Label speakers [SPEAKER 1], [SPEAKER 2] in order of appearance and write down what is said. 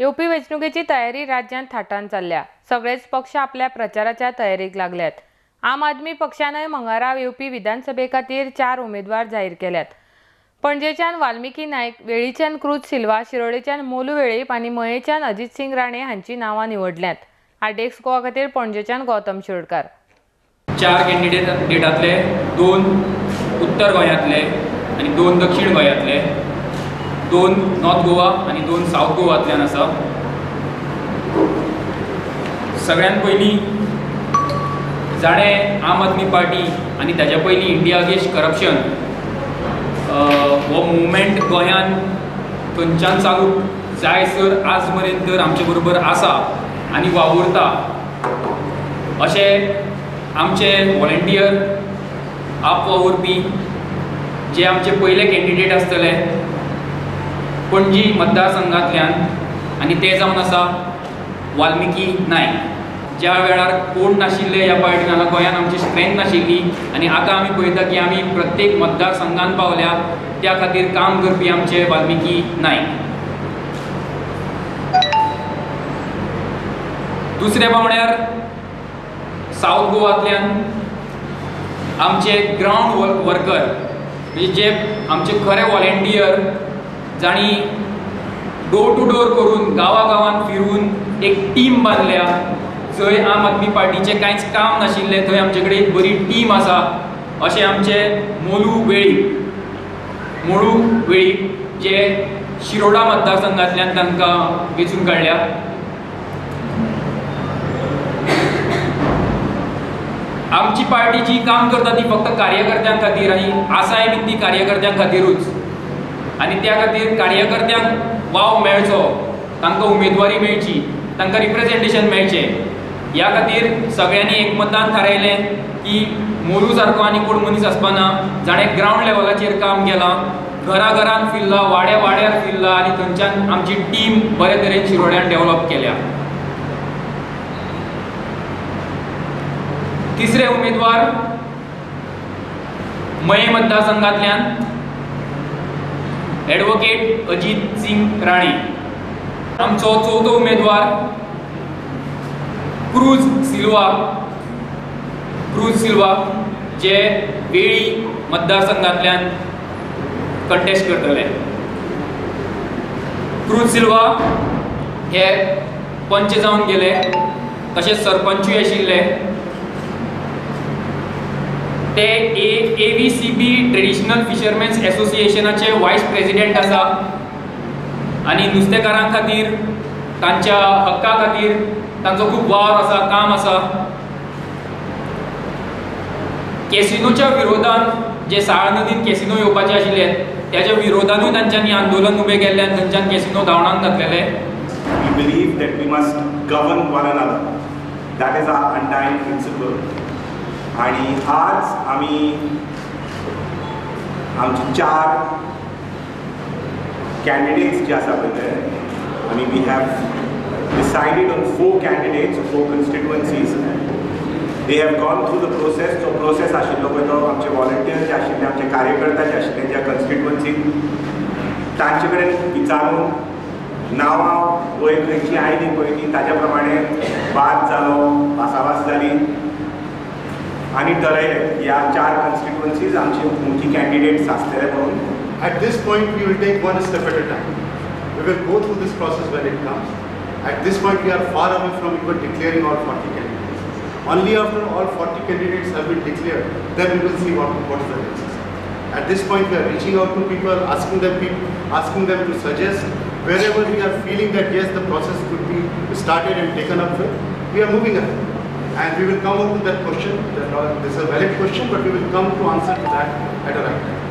[SPEAKER 1] येवपी वेंचणुकेची तयारी राज्यांत थाटान चल्ल्या. सगळेच पक्ष आपल्या प्रचाराच्या तयारीक लागल्यात. आम आदमी पक्षानय मंगळारा येवपी विधानसभे खातीर 4 उमेदवार जाहीर केल्यात. पणजेच्यान वाल्मिकी नायक, वेळीच्यान क्रूज सिल्वा, शिरोडेच्यान मोलू वेळीप आनी मयेच्यान अजित सिंग राणे हांची नांवां निवडल्यात. आरडीएक्स गोवा खातीर पणजेच्यान गौतम शिरोडकार.
[SPEAKER 2] 4 कॅन्डिडेटांतले 2 उत्तर गोंयांतले आनी 2 दक्षिण गोंयांतले, 2 नॉर्थ गोवा आनी 2 सावथ गोवांतल्यान आसा. सगळ्यात पयलीं जाणें आम आदमी पार्टी आनी ताच्या पयलीं इंडिया अगेन्स्ट करप्शन हो मुवमेंट गोंयांत थंयच्यान चालू जायसर आज मेरेन तर आमचे बरोबर आसा आनी वावुरता अशें आमचे वॉलंटियर आप वावुरपी जे आमचे पयले कॅन्डिडेट आसतले पणजी मतदारसंघांतल्यान आनी ते जावन आसा वाल्मिकी नायक. ज्या वेळार कोण नाशिल्ले ह्या पार्टीन हांगा गोंयांत आमची स्ट्रेंथ नाशिल्ली आनी आतां आमी पळयता की आमी प्रत्येक मतदारसंघान पावल्या, त्या खातीर काम करपी आमचे वाल्मिकी नायक. दुसऱ्या पावण्यार सावथ गोवांतल्यान आमचे ग्रावंड वर्कर म्हणजे जे आमचे खरे वॉलंटियर जांणी डोर टू डोर करून गांवा गांवान फिरून एक टीम बांदल्या. जंय आम आदमी पार्टीचें कांयच काम नाशिल्लें थंय आमचे कडेन एक बरी टीम आसा अशें आमचे मोलू वेळीप जे शिरोडा मतदारसंघांतल्यान तांकां वेंचून काडल्या. आमची पार्टी जी काम करता ती फक्त कार्यकर्त्यां खातीर आनी आसाय बी ती कार्यकर्त्यां खातीरूच आनी त्या खातीर कार्यकर्त्यांक वाव मेळचो, तांकां उमेदवारी मेळची, तांकां रिप्रेजेंटेशन मेळचें ह्या खातीर सगळ्यांनी एकमतान थारायलें की मोलू सारको आनी कोण मनीस आसपाना जाणें ग्रावंड लेवलाचेर काम केलां, घरा घरान फिरला, वाड्या वाड्यार फिरला आनी थंयच्यान आमची टीम बरे तरेन शिरोड्यान डेवलप केल्या. तिसरे उमेदवार मये मतदारसंघांतल्यान एडवोकेट अजित सिंग राणे. आमचो चवथो उमेदवार क्रूज सिल्वा जे वेळी मतदारसंघांतल्यान कंटेस्ट करतले. क्रूज सिल्वा हे पंच जावन गेले, तशेंच सरपंचूय आशिल्ले. ते AVCB traditional fishermen's एसोसिएशनाचे वायस प्रेसिडेंट आसा आनी नुस्तेकारां खातीर तांच्या हक्का खातीर तांचो खूब वावर आसा, काम आसा. कॅसिनोच्या विरोधान जे साळ नदीन कॅसिनो येवपाचे आशिल्ले त्याच्या विरोधानूय तांच्यांनी आंदोलन उबें केल्लें आनी थंयच्यान कॅसिनो धांवडावन घातलेले.
[SPEAKER 3] We believe that we must govern one another. That is our undying principle. आणि आज आम्ही आमचे 4 कॅन्डिडेट्स जे आसा पळय ते आमी we have decided on 4 candidates, 4 constituencies. They have gone through the process. जो प्रोसेस आशिल्लो पळय तो आमचे वॉलंटियर जे आशिल्ले, आमचे कार्यकर्ता जे आशिल्ले ज्या कॉन्स्टिट्युएन्सीक तांचे कडेन विचारून नांवां वयर खंयची आयली पळय ती ताज्या प्रमाणे वाद जालो, भासाभास जाली आनी ठरयलें ह्या 4 कॉन्स्टिट्युएन्सीज आमचे मुख्य कॅन्डिडेट्स आसतले म्हणून.
[SPEAKER 4] At this point we will take one step at a time. We will go through this process when it comes. At this point we are far away from even declaring all 40 candidates. Only after all 40 candidates have been declared, then we will see what is the next step. At this point we are reaching out to people, asking them to suggest wherever we are feeling that yes, the process could be started and taken up with, we are moving ahead. And we will come up to that question. This is a valid question, but we will come to answer to that at a right time.